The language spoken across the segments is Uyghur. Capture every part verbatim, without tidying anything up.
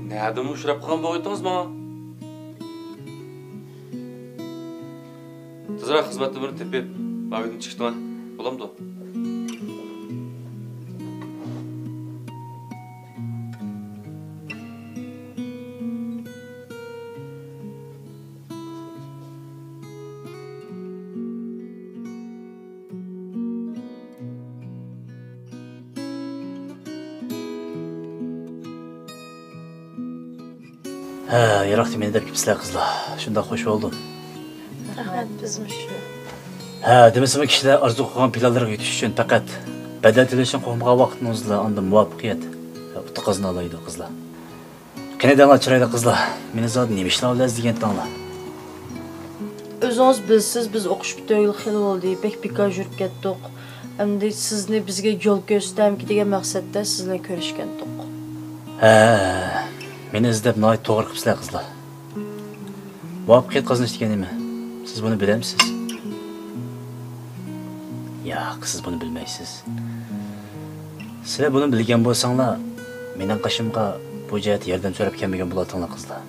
نەدىمۇ ئۇچراپ قالغان بولغىيتىڭىز ماڭا؟ تېزراق خىزمەتتىن بىرنى تېپىپ، ماۋۇ يەردىن چىقىشتىڭە. بولامدۇ؟ ھە، يىراقتا مېنى دەپ كېپسىلەر قىزلار. شۇنداق خوش بولدۇم. رەھمەت، بىزمۇ شۇ. ھە، دېمىسىمۇ كىشىلەر ئارزۇ قىلغان پىلانلىرىغا يېتىش ئۈچۈن پەقەت بەدەل تۆلەشتىن قورقمىغان ۋاقتىڭىزدا ئاندىن مۇۋەپپەقىيەت، ئۇتۇق قازىنالايدۇ قىزلار. قېنى دەڭلار، چىرايلىق قىزلار، مېنى زادى نېمە ئىشلار بىلەن ئىزدىگەنتىڭلار؟ ئۆزىڭىز بىلىسىز، بىز ئوقۇش پۈتتۈرگىلى خېلى بولدى، بەك بىكار يۈرۈپ كەتتۇق. ئەمدى سىزنى بىزگە يول كۆرسىتەمكى دېگەن مەقسەتتە سىز بىلەن كۆرۈشكەنتۇق. ھە، مېنى ئىزدەپ ناھايىتى توغرا قىپسىلەر قىزلار. مۇۋەپپەقىيەت قازىنىش دېگەن نېمە؟ سىز بۇنى بىلەمسىز؟ ياق، سىز بۇنى بىلمەيسىز. سىلەر بۇنى بىلگەن بولساڭلار، مېنىڭ قېشىمغا بۇ جەھەتتە ياردەم سوراپ كەلمىگەن بولاتتىڭلار قىزلار.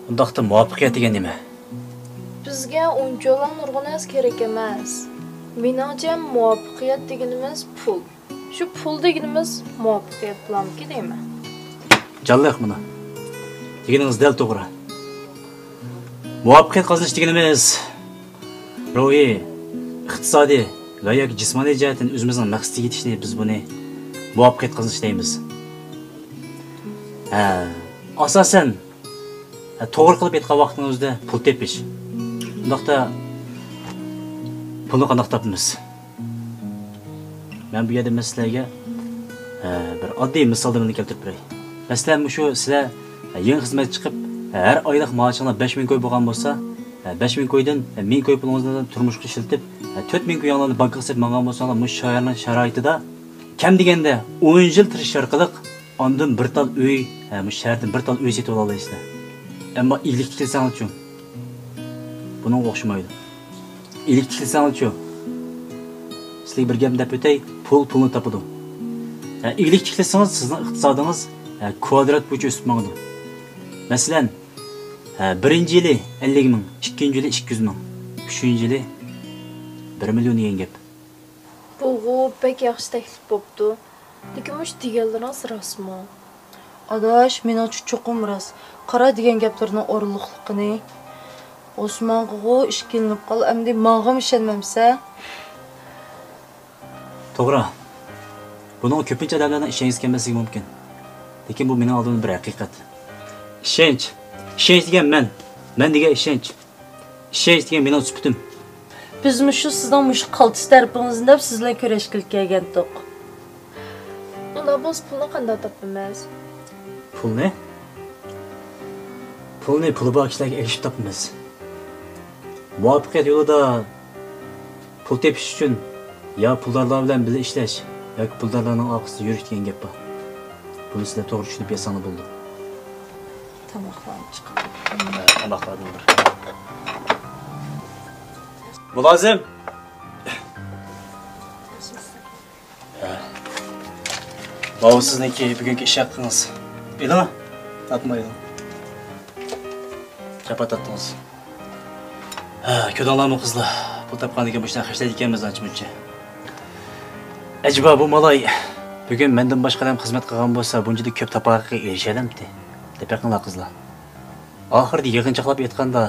ئۇنداقتا مۇۋەپپەقىيەت دېگەن نېمە؟ بىزگە ئۇنچىۋالا نۇرغۇن نەرسە كېرەك ئەمەس. مېنىڭچە، مۇۋەپپەقىيەت دېگىنىمىز پۇل. شۇ پۇل دېگىنىمىز مۇۋەپپەقىيەت بولامدىكىن دەيمەن. جانلىق مانا. دېگىنىڭىز دەل توغرا. مۇۋەپپەقىيەت قازىنىش دېگىنىمىز روھىي، ئىقتىسادىي ۋە ياكى جىسمانىي جەھەتتىن ئۆزىمىزنىڭ مەقسىتىگە يېتىشنى بىز بۇنى مۇۋەپپەقىيەت قازىنىش دەيمىز. ھە، ئاساسەن، ھە، توغرا قىلىپ ئېيتقان ۋاقتىنىڭ ئۆزىدە پۇل تېپىش. ئۇنداقتا پۇلنى قانداق تاپىمىز؟ مەن بۇ يەردە مەسىلەگە، ھە، بىر ئاددىي مىسالدىن بۇنى كەلتۈرۈپ بېرەي. مەسىلەن، مۇشۇ سىلەر، ھە، يېڭى خىزمەتكە چىقىپ، ھە، ھەر ئايلىق مائاشىڭلار بەش مىڭ كوي بولغان بولسا، ھە، بەش مىڭ كويدىن، ھە، مىڭ كوي پۇلىڭىزنى تۇرمۇشقا ئىشلىتىپ، ھە، تۆت مىڭ كويۇڭلارنى بانكىغا سېلىپ ماڭغان بولساڭلار، مۇشۇ شاھارنىڭ شارائىتىدا كەم دېگەندە ئون يىل تىرىشىش ئارقىلىق ئاندىن بىر تال ئۆي، ھە، مۇشۇ شەھەردىن بىر تال ئۆي سېتىۋالالايسىلەر. ئەمما ئىگىلىك تىكلىسەڭلارچۇ؟ بۇنىڭغا ئوخشىمايدۇ. ئىگىلىك تىكلىسەڭلارچۇ؟ سىلەرگە بىر گەپنى دەپ ئۆتەي، پۇل پۇلنى تاپىدۇ. ھە، ئىگىلىك تىكلىسىڭىز، سىزنىڭ ئىقتىسادىڭىز، ھە، كۋادرات بويىچە ئۆسۈپ ماڭىدۇ. مەسىلەن، ھە، بىرىنچى يىلى ئەللىك مىڭ، ئىككىنچى يىلى ئىككى يۈز مىڭ، ئۈچىنچى يىلى بىر مىليون دېگەن گەپ. بۇغۇ بەك ياخشى تەكلىپ بوپتۇ. لېكىن مۇشۇ دېگەنلىرىڭىز راستمۇ؟ ئاداش، مېنىڭچە چوقۇم راست. قارا دېگەن گەپلىرىنىڭ ئورۇنلۇقلۇقىنى. ئوسمانغىغۇ ئىككىلىنىپ قال، ئەمدى ماڭىمۇ ئىشەنمەمسەن؟ توغرا. بۇنىڭغا كۆپىنچە ئادەملەرنىڭ ئىشەنگۈسى كەلمەسلىكى مۇمكىن. لېكىن بۇ مېنىڭ ئالدىمدا بىر ھەقىقەت. ئىشەنچ. ئىشەنچ دېگەن مەن. مەن دېگەن ئىشەنچ. ئىشەنچ دېگەن مېنىڭ سۈپىتىم. بىز مۇشۇ سىزنىڭ مۇشۇ قالتىس تەرىپىڭىزنى دەپ سىز بىلەن كۆرۈشكىلى كەلگەنتۇق. ئۇنداق بولسا پۇلنى قانداق تاپىمىز؟ پۇلنى؟ پۇلنى پۇلى بار كىشىلەرگە ئېلىشىپ تاپىمىز. مۇۋەپپەقىيەت يولىدا پۇل تېپىش ئۈچۈن يا پۇلدارلار بىلەن بىللە ئىشلەش ياكى پۇلدارلارنىڭ ئارقىسىدا يۈرۈش دېگەن گەپ بار. بۇنى سىلەر توغرا چۈشىنىپ يەتسەڭلار بولىدۇ. تاماقلارنى چىقىرىپ. ھە، تاماقلاردىن بىر. مۇلازىم! ھە. ماۋۇ سىزنىڭكى بۈگۈنكى ئىش ھەققىڭىز. ئېلىڭ. تارتمايدۇ. چاپا تارتتىڭىز. ھە، كۆردۈڭلارمۇ قىزلار؟ پۇل تاپقاندىكىن مۇشۇنداق خەجلەيدىكەنمىز ئانچە-مۇنچە. ئەجەبا بۇ مالاي بۈگۈن مەندىن باشقا ئادەم خىزمەت قىلغان بولسا بۇنچىلىك كۆپ تاپاقەتكە ئېرىشەلەمتى؟ دەپ بېقىڭلار قىزلار. ئاخىرىدا يىغىنچاقلاپ ئېيتقاندا،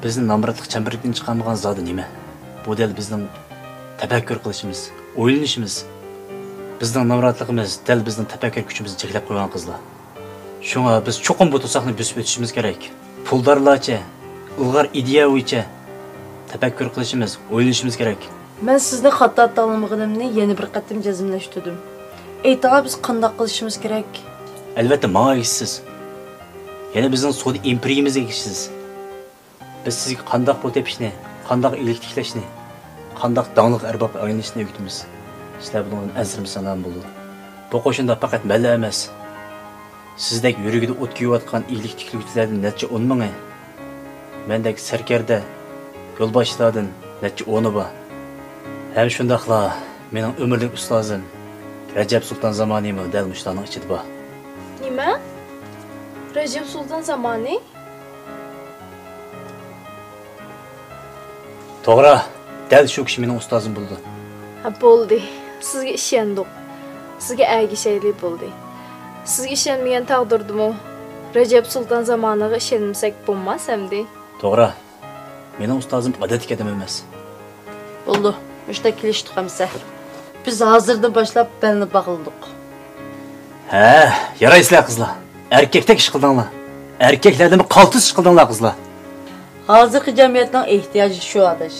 بىزنى نامراتلىق چەمبىرىكىدىن چىقارمىغان زادى نېمە؟ بۇ دەل بىزنىڭ تەپەككۇر قىلىشىمىز، ئويلىنىشىمىز. بىزنىڭ نامراتلىقىمىز دەل بىزنىڭ تەپەككۇر كۈچىمىزنى چەكلەپ قويغان قىزلار. شۇڭا بىز چوقۇم بۇ توساقنى بۆسۈپ ئۆتۈشىمىز كېرەك. پۇلدارلارچە، ئىلغار ئىدىيە بويىچە تەپەككۇر قىلىشىمىز، ئويلىنىشىمىز كېرەك. مەن سىزنى خاتا تاللىمىغىنىمنى يەنە بىر قېتىم جەزملەشتۈردۈم. ئېيتىڭلار، بىز قانداق قىلىشىمىز كېرەك؟ ئەلۋەتتە، ماڭا ئەگىشىسىز. يەنە بىزنىڭ سودا ئىمپېرىيىمىزگە ئەگىشىسىز. بىز سىزگە قانداق پۇل تېپىشنى، قانداق ئىگىلىك تىكلەشنى، قانداق داڭلىق ئەربابقا ئايلىنىشنى ئۆگىتىمىز. سىلەر بۇنىڭدىن ئەنسىرىمىسەڭلارمۇ بولىدۇ. بۇ قوشۇندا پەقەت مەنلا ئەمەس، سىزدەك يۈرىكىدە ئوت كۆيۈۋاتقان ئىگىلىك تىكلىگۈچىلەردىن نەچچە ئون مىڭى، مەندەك سەركەردە، يولباشچىلاردىن نەچچە ئونى بار. ھەم شۇنداقلا مېنىڭ ئۆمۈرلۈك ئۇستازىم، رەجەپ سۇلتان زامانىمۇ دەل مۇشۇلارنىڭ ئىچىدە بار. نېمە؟ رەجەپ سۇلتان زامانى؟ توغرا، دەل شۇ كىشى مېنىڭ ئۇستازىم بولىدۇ. ھە، بولدى. سىزگە ئىشەندۇق. سىزگە ئەگىشەيلى بولدى. سىزگە ئىشەنمىگەن تەقدىردىمۇ رەجەپ سۇلتان زامانىغا ئىشەنمىسەك بولماس ئەمدى. توغرا. مېنىڭ ئۇستازىم ئادەتتىكى ئادەم ئەمەس. بولدى، مۇشۇنداق كېلىشتۇق ئەمسە. بىز ھازىردىن باشلاپ بەلنى باغلىدۇق. ھە، يارايسىلەر قىزلار. ئەركەكتەك ئىش قىلدىڭلار. ئەركەكلەردىنمۇ قالتىس ئىش قىلدىڭلار قىزلار. ھازىرقى جەمئىيەتنىڭ ئېھتىياجى شۇ، ئاداش.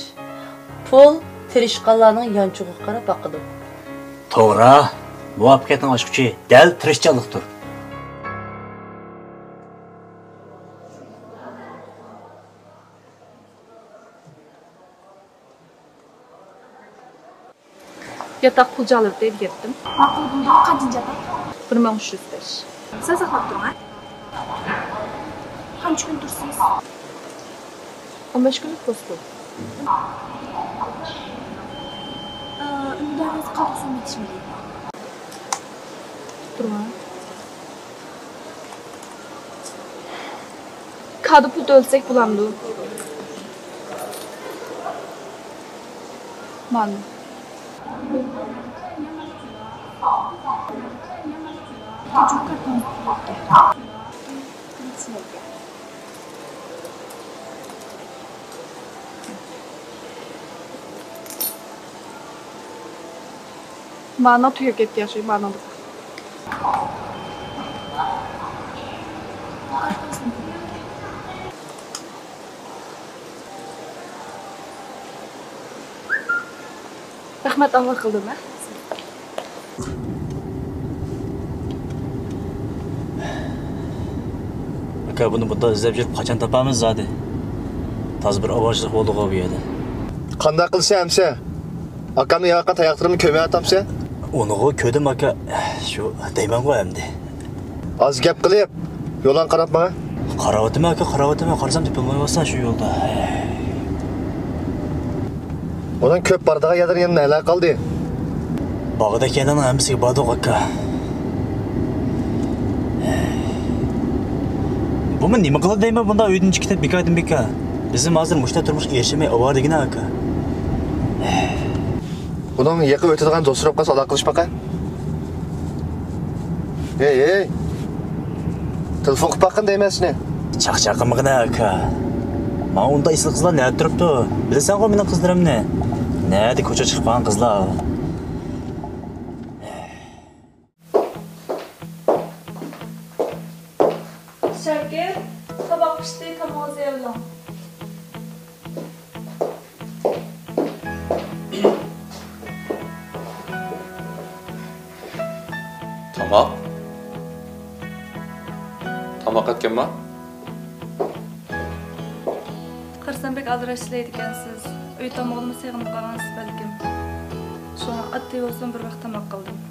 پۇل تىرىشقانلارنىڭ يانچۇقىغا قاراپ باقىدۇ. توغرا، مۇۋەپپەقىيەتنىڭ ئاچقۇچى دەل تىرىشچانلىقتۇر. ياتاق پۇل جالىۋىتەي دېگەنتىم. ماقۇل، بولدى. قانچىنچى ياتاق؟ بىر مىڭ ئۈچ يۈز بەش. سەل ساقلاپ تۇرۇڭ، ھە؟ قانچە كۈن تۇرىسىز؟ ئون بەش كۈنلۈك پوستكوم. ئە، ئۈندىدارىڭىز قالدۇق سوممىنى يېتىشمىدى. تۇرۇڭ، ھە؟ كادا پۇل تۆلىسەك بولامدۇ؟ مانا. مانا تۈگەپ كەتكەن شۇ مانىڭدا. رەھمەت، ئاللا قىلدىم، ھە؟ ئاكا، بۇنى بۇنداق ئىزدەپ يۈرۈپ قاچان تاپامىز زادى؟ تازا بىر ئاۋارىچىلىق بولدىغۇ بۇ يەردە. قانداق قىلىسەن ئەمسە؟ ئاكامنى ياققان تاياقلىرىمنى كۆرمەيۋاتامسەن؟ ئۇنىغۇ كۆردۈم ئاكا، شۇ دەيمەنغۇ ئەمدى. ئاز گەپ قىلىپ، يولۇڭغا قاراپ ماڭە. قاراۋاتىمەن ئاكا، قاراۋاتىمەن، قارىسام تېپىلمايۋاتسا شۇ يولدا. ئۇنىڭ كۆپ بارىدىغان يەرلىرى يەنە نەلەر قالدى؟ باغدەك يەرلەرنىڭ ھەممىسىگە باردۇق ئاكا. بۇمۇ نېمە قىلىدۇ دەيمەن بۇنداق ئۆيدىن چىقىپ كېتىپ بىكاردىن بىكار. بىزمۇ ھازىر مۇشۇنداق تۇرمۇشقا ئېرىشەلمەي ئاۋارىگىنە ئاكا. بۇنىڭ يېقىن ئۆتىدىغان دوستلىرى بولۇپ قالسا ئالاقىلىشىپ باقە. ھەي، ھەي! تېلېفون قىلىپ باققىن دەيمەن سېنى. چاقچاق قىلمىغىنە ئاكا. ماڭا ئۇنداق ئېسىل قىزلار نەدە تۇرۇپتۇ؟ بىلىسەنغۇ مېنىڭ قىزلىرىمنى. نەدە كوچىغا چىقىپ قالغان قىزلار. شاكىر، تاماق پىشتى، تامىقىڭىزنى ئېلىڭ. تاماق؟ تاماق ئەتكەنما؟ قارىسام بەك ئالدىراش ئىشلەيدىكەنسىز. ئۆي تامىقىنىمۇ سېغىنىپ قالغانسىز بەلكىم. شۇڭا ئاددىي بولسىمۇ بىر ۋاق تاماق قىلدىم.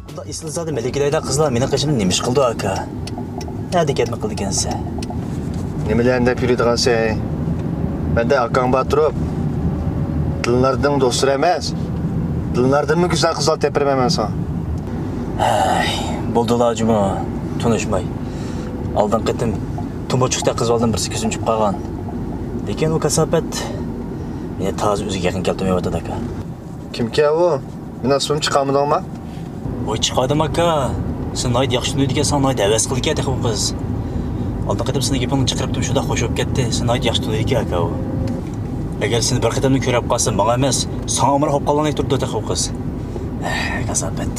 بۇنداق ئېسىل زادى مەلىكىدەيدە قىزلار مېنىڭ قېشىمدا نېمە ئىش قىلىدۇ، ئاكا؟ نەدە گەپنى قىلىدىكەنسەن؟ نېمىلەرنى دەپ يۈرىدىغانسەن؟ مەندە ئاكاڭ بار تۇرۇپ، دىلناردىن دوستلىرى ئەمەس، دىلناردىنمۇ گۈزەل قىزلار تېپىپ بېرىمەن مەن ساڭا. ھەي، بولدىلا جۇمۇ، تونۇشماي. ئالدىنقى قېتىم تۇمبۇچۇقتەك قىز بالىدىن بىرسى كۆزۈم چۈشۈپ قالغان. لېكىن ئۇ كاساپەت مېنى تازا ئۆزىگە يېقىن كەلتۈرمەيۋاتىدۇ، ئاكا. كىمكەن ئۇ؟ مېنىڭ ئىسمىمنى چىقارمىدىڭما؟ ۋاي، چىقاردىم، ئاكا. سېنى ناھايىتى ياخشى تونۇيدىكەن، ساڭا ناھايىتى ھەۋەس قىلىدىكەن تېخى ئۇ قىز. ئالدىنقى قېتىم سېنىڭ گېپىڭنى چىقىرىپتىم، شۇنداق خوش بولۇپ كەتتى. سېنى ناھايىتى ياخشى تونۇيدىكەن، ئاكا، ئۇ. ئەگەر سېنى بىر قېتىملا كۆرۈپ قالسا، ماڭا ئەمەس، ساڭا ئامراق بولۇپ قالغاندەك تۇرىدۇ تېخى ئۇ قىز. ئەھ، كاساپەت.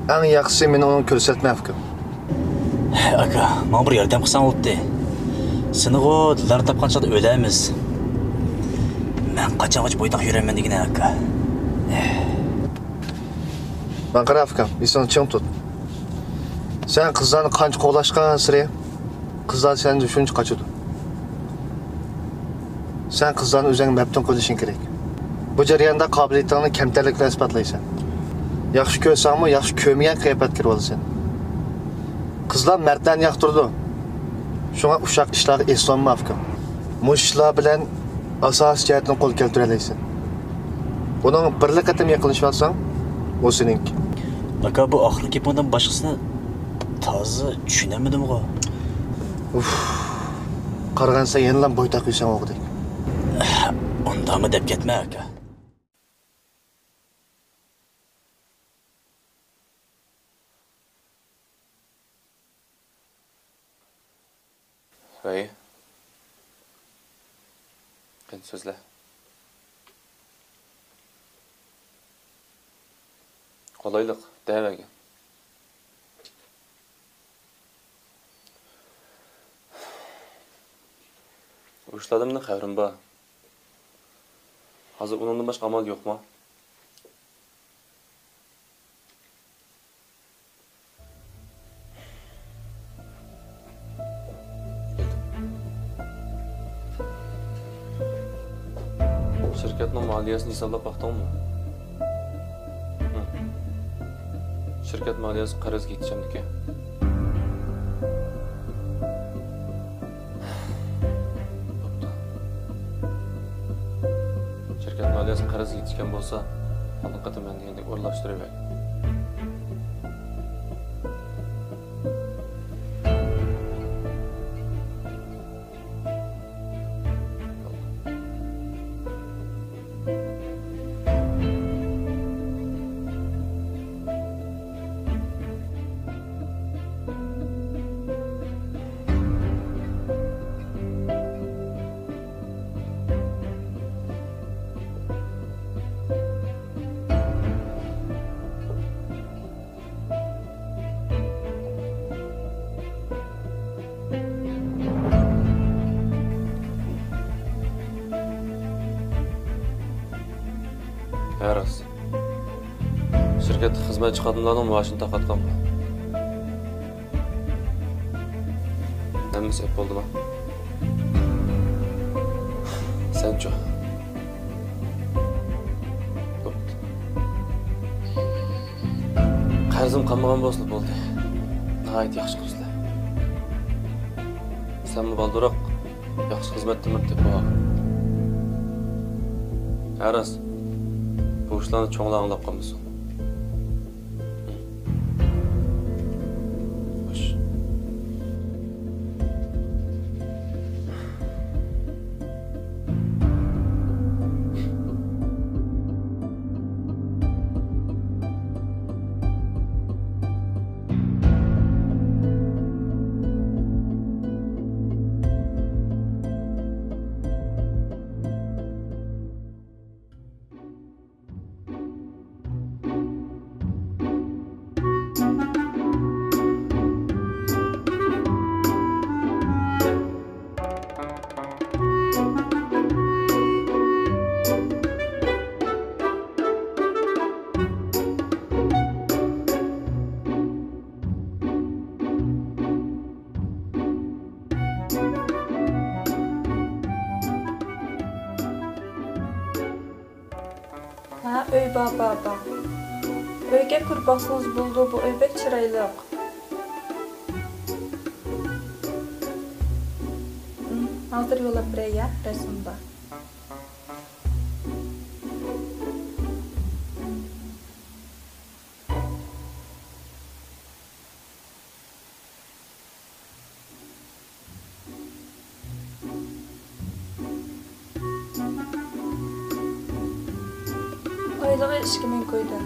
ئەڭ ياخشىسى مېنى ئۇنىڭغا كۆرسەتمە، ئۇكام. ئاكا، ماڭا بىر ياردەم قىلساڭ بولاتتى. سېنىغۇ دىلارنى تاپقان چاغدا ئۆلەمىز. مەن قاچانغىچە بويتاق يۈرەمەن دېگىنە، ئاكا. ماڭا قارا، ئۇكام، ئېسىڭنى چىڭ تۇت. سەن قىزلارنى قانچە قوغلاشقانسېرى، قىزلار سەندىن شۇنچە قاچىدۇ. سەن قىزلارنى ئۆزۈڭگە مەپتۇن قىلىشىڭ كېرەك. بۇ جەرياندا قابىلىيىتىڭنى كەمتەرلىك بىلەن ئىسپاتلايسەن. ياخشى كۆرسەڭمۇ، ياخشى كۆرمىگەن قىياپەتكە كىرىۋالىسەن. قىزلار مەردلەرنى ياقتۇرىدۇ. شۇڭا ئۇششاق ئىشلارغا ئېسىلمىما، ئۇكام. مۇشۇ ئىشلار بىلەن ئاساسىي جەھەتتىن قول كەلتۈرەلەيسەن. ئۇنىڭغا بىرلا قېتىم يېقىنلىشىۋالساڭ، ئۇ سېنىڭكى. ئاكا، بۇ ئاخىرقى گېپىڭدىن باشقىسىنى تازا چۈشىنەلمىدىمغۇ. ئۇف، قارىغانسېرى يەنىلا بويتاق يۈرسەڭ بولغۇدەك. ئۇنداقمۇ دەپ كەتمە، ئاكا. ۋەي. قېنى سۆزلە. قولايلىق دەۋەرگىن. ئۇ ئىشلاردىن مېنىڭ خەۋىرىم بار. ھازىر ئۇنىڭدىن باشقا ئامال يوقما؟ شىركەتنىڭ مالىيەسىنى ھېسابلاپ باقتىڭمۇ؟ ھە. شىركەت مالىيەسى قەرزگە يېتىشەمدىكەن؟ بوپتۇ. شىركەت مالىيەسى قەرزگە يېتىشكەن بولسا، ئالدىنقى قېتىم مەن دېگەندەك ئورۇنلاشتۇرۇۋەر. ھە، راست. شىركەتتىكى خىزمەتچى خادىملارنىڭ مائاشىنى تارقاتقانغۇ؟ ھەممىسى ئېپ بولدىما؟ سەنچۇ؟ بوپتۇ. قەرزىم قالمىغان بولسىلا بولدى. ناھايىتى ياخشى قىلىپسىلەر. سەنمۇ بالدۇرراق ياخشى خىزمەت تېمىنى تېپىۋال. ھە، راست. بۇ ئىشلارنى چوڭلار ئاڭلاپ قالمىسۇن. خوش. ھە، ئۆي بار، بار، بار. ئۆيگە كىرىپ باقسىڭىز بولىدۇ، بۇ ئۆي بەك چىرايلىق. ھىم، ھازىر يوللاپ بېرەي، يا، رەسىمى بار. يىلىغا ئىككى مىڭ كويدىن.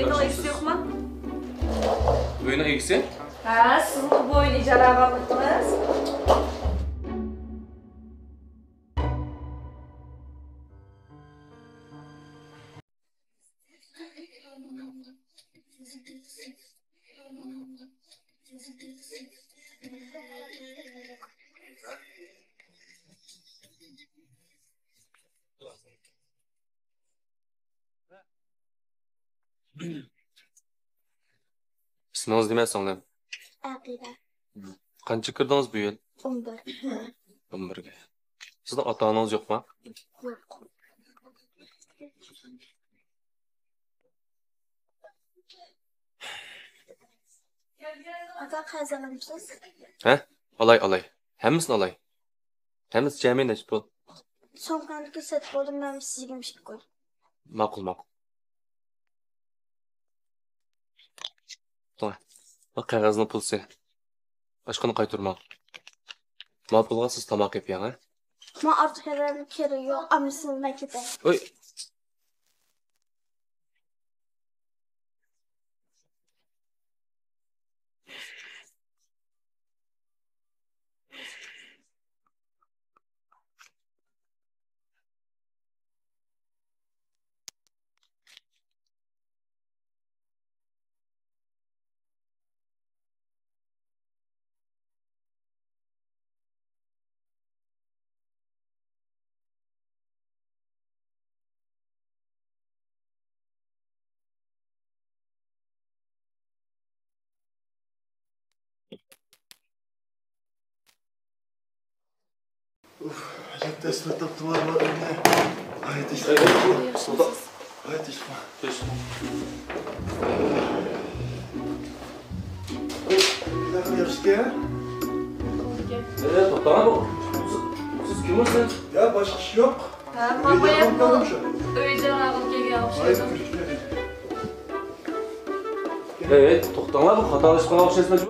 ئۆينىڭ ئىگىسى يوقما؟ ئۆينىڭ ئىگىسى؟ ھە، سىزمۇ بۇ ئۆينى ئىجارىگە ئالغانمىدىڭىز؟ ئىسمىڭىز نېمە، سىڭلىم؟ ئەقىدە. قانچە كىردىڭىز بۇ يىل؟ ئون بىر. ئون بىرگە. سىزنىڭ ئاتا-ئانىڭىز يوقما؟ يوق. ئاكا، قەرز ئالامسىز؟ ھە؟ ئالاي، ئالاي. ھەممىسىنى ئالاي. ھەممىسى جەمئىي نەچچە پۇل؟ سومكامدىكى سەت بولدى، مەن سىزگە يىگىرمە ئىككى قوي. ماقۇل، ماقۇل. توڭ. بۇ قەغەزنىڭ پۇلسى. ئاشقىنى قايتۇرماڭ. ما پۇلغا سىز تاماق يەپ يەڭ، ھە؟ ما ئارتۇق يەرلەرنىڭ كېرىكى يوق، ئاممىسىنى مەن كېتەي. ئۇي. ئۇف، ئەجەب تەسلا تاپتىڭلار بۇ ئۆينى. ھايات ئىشلار. ھايات ئىشلار. ياخشىكەن. ئە، توختاڭ، بۇ. سىز، سىز كىم سىز؟ يا، باشقا ئىش يوق. ھە، ماڭا ياقمۇ؟ ئۆيدە راغىل كەلگەن ئوخشايدۇ. ئەي، توختاڭلار، بۇ خاتالىشىپ قالغان ئوخشايسىلەر.